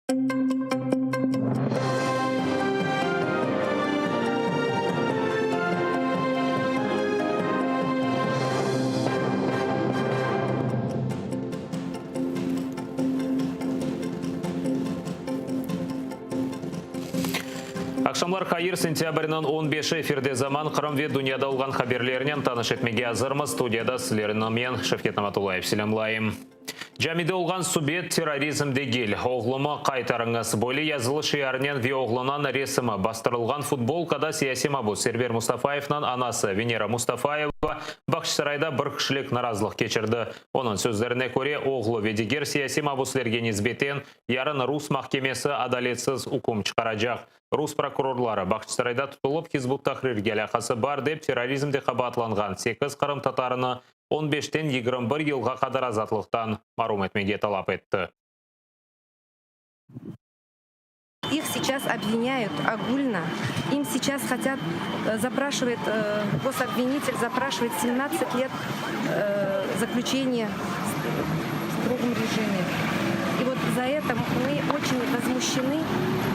Aqşamlar hayır, sentâbrniñ on beşi efirde Zaman, Qırım ve dünyada olğan haberlernen tanış etmege azırmız. Studiyada sizlerni men, Şevket Namatullayev, selâmlayım. Camide olğan subet terrorizm degil, oğlumı qaytarıñız, böyle yazılı şiarnen ve oğlunıñ resimi bastırılğan futbolkada siyasiy mabus Server Mustafayevniñ anası Venera Mustafayeva Bağçasarayda bir kişilik narazılıq keçirdi. Onıñ sözlerine köre, oğlu ve diger siyasiy mabuslerge nisbeten yarın rus mahkemesi adaletsiz üküm çıqaracaq. Rus prokurorları, Bağçasarayda tutulıp Hizb ut-Tahrirge alâqası bar dep terrorizmde qabaatlanğan sekiz qırımtatarını on beşten 21 yılğa qadar azatlıqtan marum etmege talap etti. İh seyças obvinâyut ogulno, im seyças hotât, zapraşivayet, gosobvinitel zapraşivayet semnadtsat let zaklüçeniye v strogom rejime. I vot za eto mı oçen vozmuşçenı,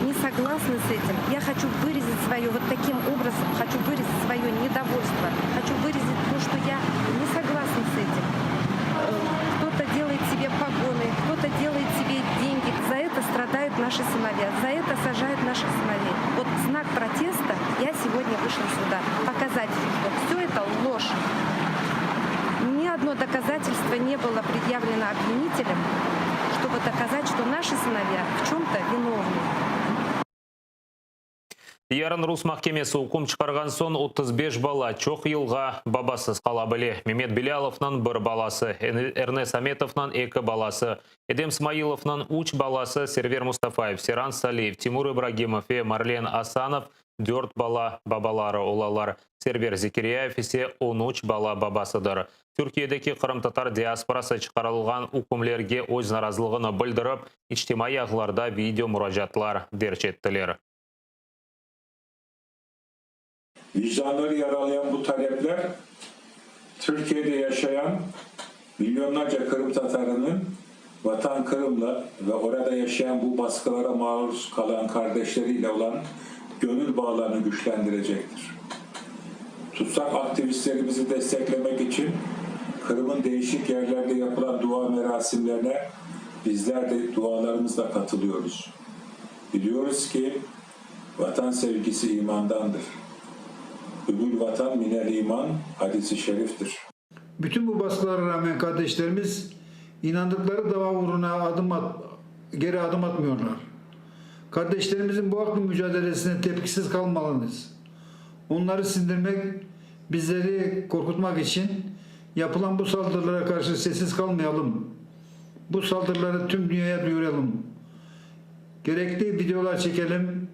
ne soglasnı s etim. Ya hoçu vırazit svoyo vot takim obrazom, hoçu vırazit svoyo nedovolstvo, hoçu vırazit to, çto ya ne soglasna s etim. Kto-to delayet sebe pogonı, kto-to delayet sebe dengi. Za eto stradayut naşi sınovya, za eto sajayut naşih sınovey. Vot v znak protesta ya segodnâ vışla süda, pokazat, çto vsö eto loş. Ni odno dokazatelstvo ne bylo predyavleno obvinitelem, çtoby dokazat, çto naşi sınovya v çöm-to vinovnı. Yarın rus mahkemesi üküm çıqarğan soñ 35 bala çoq yılğa babasız qala bile. Memet Bilâlovnıñ bir balası, Ernes Ametovnıñ eki balası, Edem Smailovnıñ üç balası, Server Mustafayev, Seran Saliyev, Timur İbragimov ve Marlen Asanov dört bala babaları olalar. Server Zekiryayev ise on üç bala babasıdır. Türkiyedeki qırımtatar diasporası çıqarılğan ükümlerge öz narazılığını bildirip, içtimaiy ağlarda video muracaatlar derc ettiler. Vicdanları yaralayan bu talepler Türkiye'de yaşayan milyonlarca Kırım Tatarının Vatan Kırım'la ve orada yaşayan bu baskılara maruz kalan kardeşleriyle olan gönül bağlarını güçlendirecektir. Tutsak aktivistlerimizi desteklemek için Kırım'ın değişik yerlerde yapılan dua merasimlerine bizler de dualarımızla katılıyoruz. Biliyoruz ki, Vatan sevgisi imandandır. Hübbül vatan minel iman hadisi şeriftir. Bütün bu basqılara rağmen kardeşlerimiz inandıqları dava uğruna adım at, geri adım atmıyorlar. Kardeşlerimizin bu haklı mücadelesine tepkisiz kalmalıyız. Onları sindirmek, bizleri korkutmak için yapılan bu saldırılara karşı sessiz kalmayalım. Bu saldırıları tüm dünyaya duyuralım. Gerekli videolar çekelim,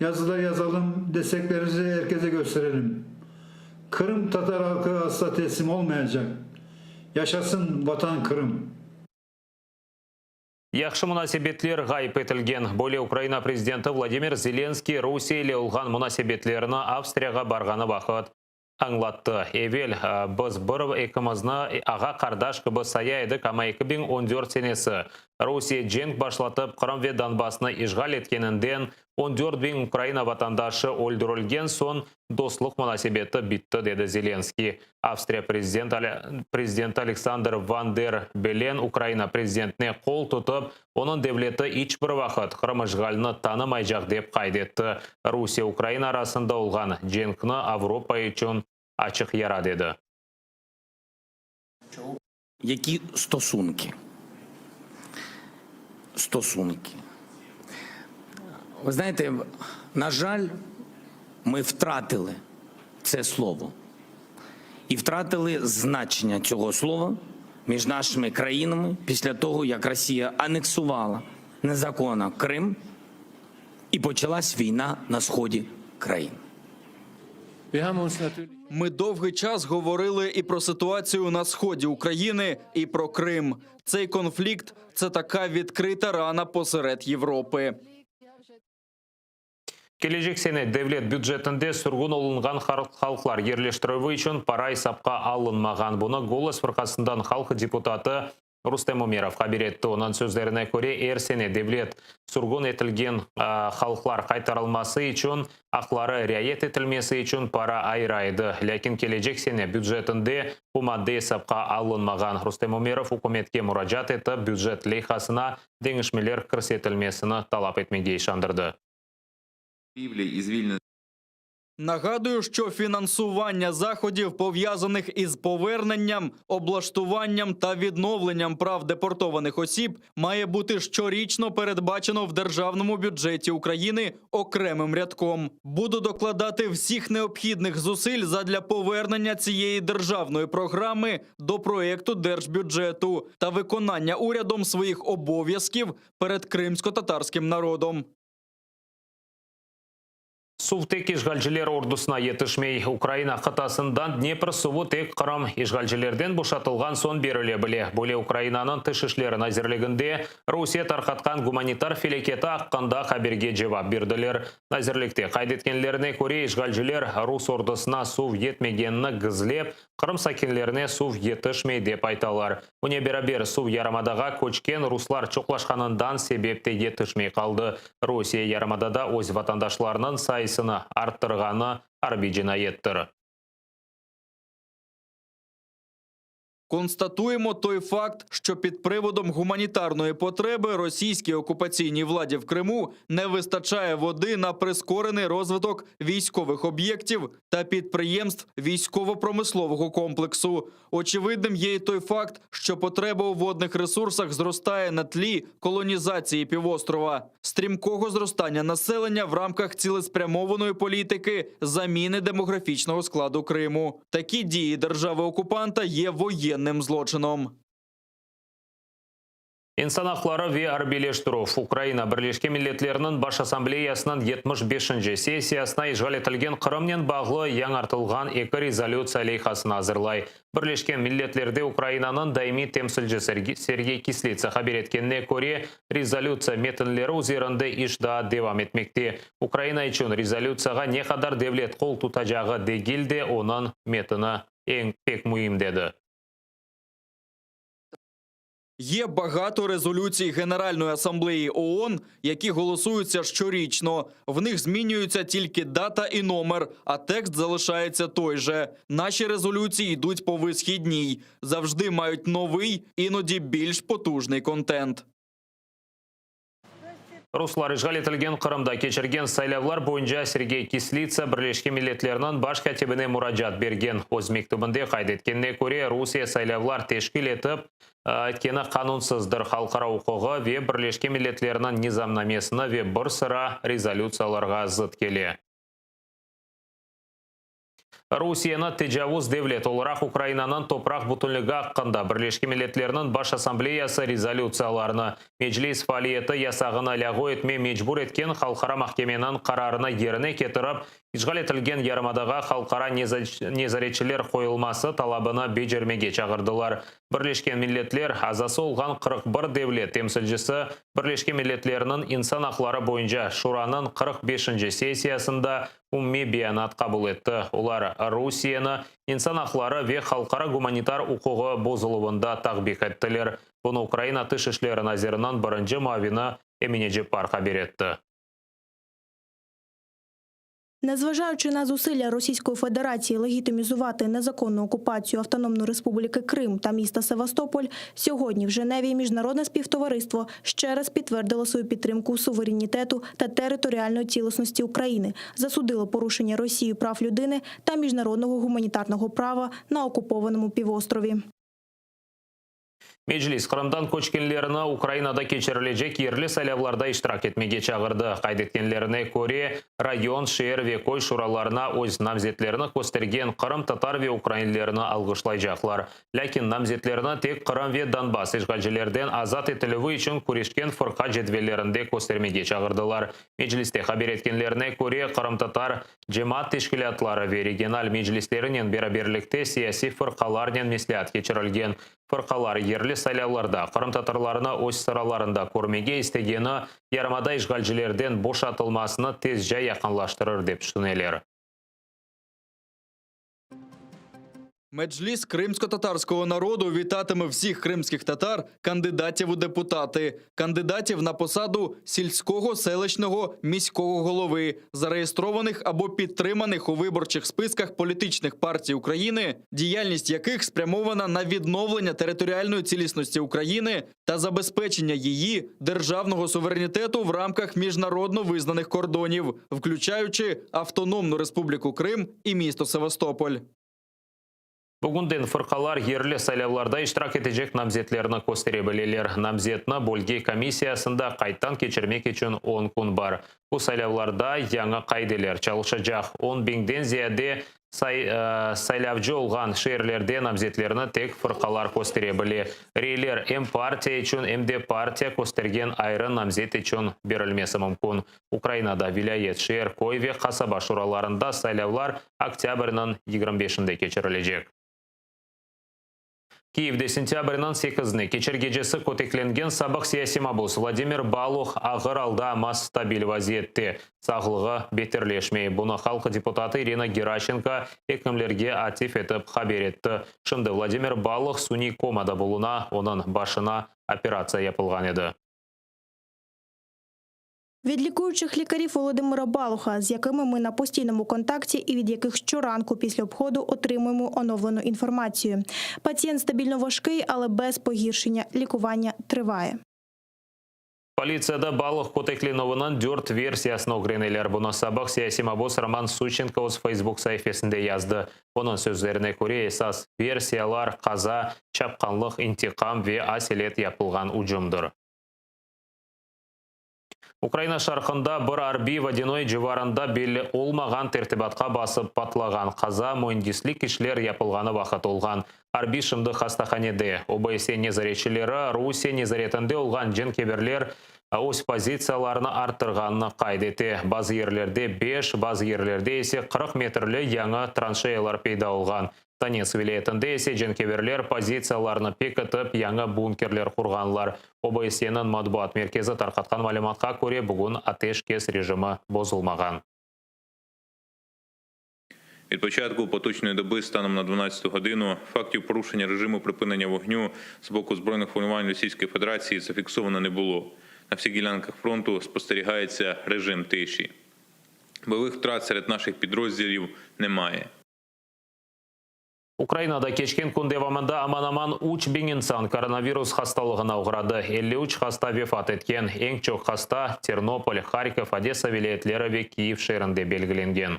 yazılar yazalım, desteklerimizi herkese gösterelim. Kırım Tatar halkı asla teslim olmayacak. Yaşasın Vatan Kırım! Yahşı munasebetler ğayıp etilgen. Böyle Ukraina prezidenti Vladimir Zelenskiy Rusiye ile olğan munasebetlerini Avstriyağa barğanı vaqıt añlattı. Evel, biz bir ekimizni ağa-qardaş kibi saya edik, amma 2014 senesi, Rusiye cenk başlatıp, Qırım ve Donbassnı işğal etkeninden, 14 biñ Ukraina vatandaşı öldürilgen soñ, dostluq munasebeti bitti, dedi Zelenskiy. Avstriya prezidenti Aleksander Van der Bellen Ukraina prezidentine qol tutıp, onıñ devleti iç bir vaqıt Qırım işğalini tanımaycaq, dep qayd etti. Rusiye Ukraina arasında olğan cenkni Avropa içün açıq yara dedi. Які стосунки? Стосунки. Ви знаєте, на жаль, ми втратили це слово. І втратили значення цього слова між нашими країнами після того, як Росія анексувала незаконно Крим і почалась війна на сході країни. Ми довгий час говорили і про ситуацію на сході України, і про Крим. Цей конфлікт це така відкрита рана посеред Європи. Kelecek sene devlet bücetinde sürgün olunğan halqlar yerleştirüvi içün para esapqa alınmağan. Bunı Golos fırqasından halq deputatı. Rustem Umerov haber etti. Onıñ sözlerine köre, er sene devlet sürgün etilgen halqlar qaytarılması içün, aqları riayet etilmesi içün para ayıra edi. Lâkin kelecek sene bücetinde bu madde esapqa alınmağan. Rustem Umerov ükümetke muracaat etip, bücet leyhasına deñişmeler kirsetilmesini talap etmege işandırdı. Нагадую, що фінансування заходів, пов'язаних із поверненням, облаштуванням та відновленням прав депортованих осіб, має бути щорічно передбачено в державному бюджеті України окремим рядком. Буду докладати всіх необхідних зусиль задля повернення цієї державної програми до проекту держбюджету та виконання урядом своїх обов'язків перед кримськотатарським народом. Suv tek işğalciler ordusına yetişmey. Ukraina qıtasından Dnepr suvu tek Qırım işğalcilerden boşatılğan soñ berile bile. Böyle Ukrainanıñ Tış işleri nazirliginde Rusiye tarqatqan gumanitar felâketi aqqında haberge cevap berdiler. Nazirlikte qayd etkenlerine köre, işğalciler rus ordusına suv yetmegenini gizlep, Qırım sakinlerine suv yetişmey, dep aytalar. Bunen beraber, suv yarımadağa köçken ruslar çoqlaşqanından sebep de yetişmey qaldı. Rusiye yarımadada öz vatandaşlarınıñ sayısını arttırğanı arbiy cinayettir. Констатуємо той факт, що під приводом гуманітарної потреби російській окупаційній владі в Криму не вистачає води на прискорений розвиток військових об'єктів та підприємств військово-промислового комплексу. Очевидним є й той факт, що потреба у водних ресурсах зростає на тлі колонізації півострова, стрімкого зростання населення в рамках цілеспрямованої політики заміни демографічного складу Криму. Такі дії держави-окупанта є воєнним злочином. İnsan aqları ve arbiyleştirüv Ukraina Birleşken Milletlerniñ Baş Assambleyasınıñ 75-nci sessiyasına işğal etilgen Qırımnen bağlı yañartılğan eki rezolütsiya leyhasını azırlay. Birleşken Milletlerde Ukrainanıñ daimiy temsilcisi Sergey Kislitsa haber etkenine köre, rezolütsiya metinleri üzerinde iş daa devam etmekte. Ukraina içün rezolütsiyağa ne qadar devlet qol tutacağı degil de, onıñ metini eñ pek müim, dedi. Є багато резолюцій Генеральної асамблеї ООН, які голосуються щорічно. В них змінюються тільки дата і номер, а текст залишається той же. Наші резолюції йдуть по висхідній, завжди мають новий, іноді більш потужний контент. Ruslar işğal etilgen Qırımda keçirgen saylavlar boyunca Sergey Kislitsa Birleşken Milletlerniñ baş kâtibine muracaat bergen. Öz mektübinde qayd etkenine köre, Rusiye saylavlar teşkil etip, etkeni qanunsızdır, halqara uquğı ve Birleşken Milletlerniñ nizamnamesine ve bir sıra rezolütsiyalarğa zıt kele. Rusiyeni tecavuz devlet olaraq Ukrainanıñ topraq bütünligi aqqında Birleşken Milletlerniñ Baş Assambleyası rezolütsiyalarını, Meclis faaliyeti yasağını lâğu etme mecbur etken Halqara mahkemeniñ qararını yerine ketirip, işğal etilgen yarımadağa halqara nezaretçiler qoyulması talabını becermege çağırdılar. Birleşken Milletler azası olğan 41 devlet temsilcisi Birleşken Milletlerniñ İnsan aqları boyunca Şuranıñ 45-nci sessiyasında umumiy beyanat qabul etti. Olar Rusiyeni insan aqları ve halqara gumanitar uquğı bozuluvında takbih ettiler. Bunı Ukraina Tış işleri naziriniñ birinci muavini Emine Ceppar haber etti. Незважаючи на зусилля Російської Федерації легітимізувати незаконну окупацію Автономної Республіки Крим та міста Севастополь, сьогодні в Женеві міжнародне співтовариство ще раз підтвердило свою підтримку суверенітету та територіальної цілісності України, засудило порушення Росією прав людини та міжнародного гуманітарного права на окупованому півострові. Meclis Qırımdan köçkenlerini Ukrainada keçirilecek yerli saylavlarda iştirak etmege çağırdı. Qayd etkenlerine köre, rayon, şeer ve köy şuralarına öz namzetlerini köstergen qırımtatar ve ukrainlerni alğışlaycaqlar. Lâkin namzetlerini tek Qırım ve Donbass işğalcilerden azat etilüvi içün küreşken fırqa cedvellerinde köstermege çağırdılar. Mecliste haber etkenlerine köre, qırımtatar cemaat teşkilâtları ve regional meclislerinen beraberlikte siyasiy fırqalarnen mesleat keçirilgen. Fırqalar yerli saylavlarda qırımtatarlarnı öz sıralarında körmege istegeni yarımada işğalcilerden boşatılmasını tezce yaqınlaştırır, dep tüşüneler. Meclis кримськотатарського народу вітатиме всіх кримських татар, кандидатів у депутати, кандидатів на посаду сільського, селищного, міського голови, зареєстрованих або підтриманих у виборчих списках політичних партій України, діяльність яких спрямована на відновлення територіальної цілісності України та забезпечення її державного суверенітету в рамках міжнародно визнаних кордонів, включаючи Автономну Республіку Крим і місто Севастополь. Bugünden fırqalar yerli saylavlarda iştirak etecek namzetlerini köstere bileler. Namzetni bölge komissiyasında qayddan keçirmek içün 10 kün bar. Bu saylavlarda yañı qaideler çalışacaq. 10 biñden ziyade say, e, saylavcı olğan şeerlerde namzetlerini tek fırqalar köstere bile. Reyler em partiya içün, em de partiya köstergen ayrı namzet içün berilmesi mümkün. Ukrainada vilâyet, şeer, köy ve qasaba şuralarında saylavlar oktâbrniñ 25-inde keçirilecek. Kiyevde sentâbrniñ 8-ine keçer gecesi köteklengen sabıq siyasiy mabus Vladimir Baluh ağır alda, amma stabil vaziyette. Sağlığı beterleşmey. Bunı halq deputatı İrina Geraşenko ekimlerge atıf etip haber etti. Şimdi Vladimir Baluh suniy komada buluna, onıñ başına operatsiya yapılğan edi. Від лікуючих лікарів Володимира Балуха, з якими ми на постійному контакті і від яких щоранку після обходу отримуємо оновлену інформацію. Пацієнт стабільно важкий, але без погіршення. Лікування триває. Politsiyada Baluh köteklenüviniñ dört versiyasını ögreneler. Bunı sabıq siyasiy mabus Roman Suçenko öz Facebook saifesinde yazdı. Onıñ sözlerine köre, esas versiyalar qaza, çapqanlıq, intiqam ve aselet yapılğan ücümdir. Ukraina şarqında bir arbiy Vodânoye civarında belli olmağan tertibatqa basıp patlağan. Qaza müendislik işler yapılğanı vaqıt olğan. Arbiy şimdi hastahanede. OBSE nezaretçileri Rusiye nezaretinde olğan cenkeverler öz pozitsiyalarını arttırğanını qayd ete. Bazı yerlerde 5, bazı yerlerde ise 40 metrli yañı tranşeyalar peyda olğan. Donetsk vilâyetinde ise cenkeverler pozitsiyalarını pekitip yañı bunkerler qurğanlar. OBSEniñ matbuat merkezi tarqatqan malümatqa köre bugün ateşkes rejimi bozulmağan. Від початку поточної доби станом на 12 годину фактів порушення режиму припинення вогню з боку збройних формувань Російської Федерації зафіксовано не було. На всіх ділянках фронту спостерігається режим тиші. Бойових втрат серед наших підрозділів немає. Ukrainada keçken kün devamında aman-aman 3000 insan koronavirus hastalığına oğradı. 53 hasta vefat etken. Eñ çoq hasta Ternopol, Harkov, Odessa vilâyetleri ve Kiyev şeerinde belgilengen.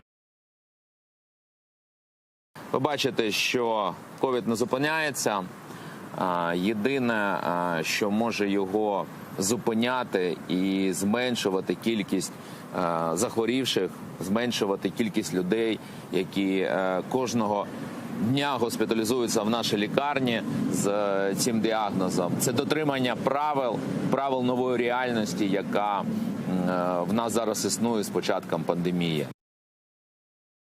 Ви бачите, що ковід не зупиняється. А, Єдине, а, що може його зупиняти і зменшувати кількість а, захворівших, зменшувати кількість людей, які е, кожного дня госпіталізуються в нашій лікарні з е, цим діагнозом. Це дотримання правил, правил нової реальності, яка м, е, в нас зараз існує з початком пандемії.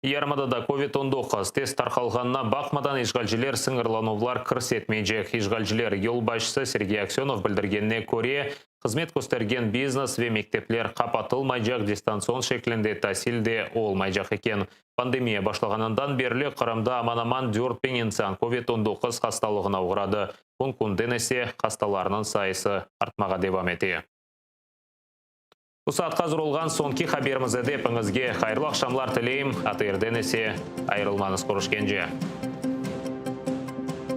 Yarımadada COVID-19 tez tarqalğanına baqmadan işğalciler sıñırlanuvlar kirsetmeycek. İşğalciler yolbaşçısı Sergey Aksönov bildirgenine köre, hızmet köstergen biznes ve mektepler qapatılmaycaq, distantsion şeklinde tasil de olmaycaq eken. Pandemiya başlağanından berli Qırımda aman-aman 4000 insan COVID-19 hastalığına oğradı. Kün künden ise hastalarnıñ sayısı artmağa devam ete. Bu saatqa azır olğan soñki haberimiz edi. Epiñizge hayırlı aqşamlar tileyim. ATRden ise ayırılmañız körüşkence.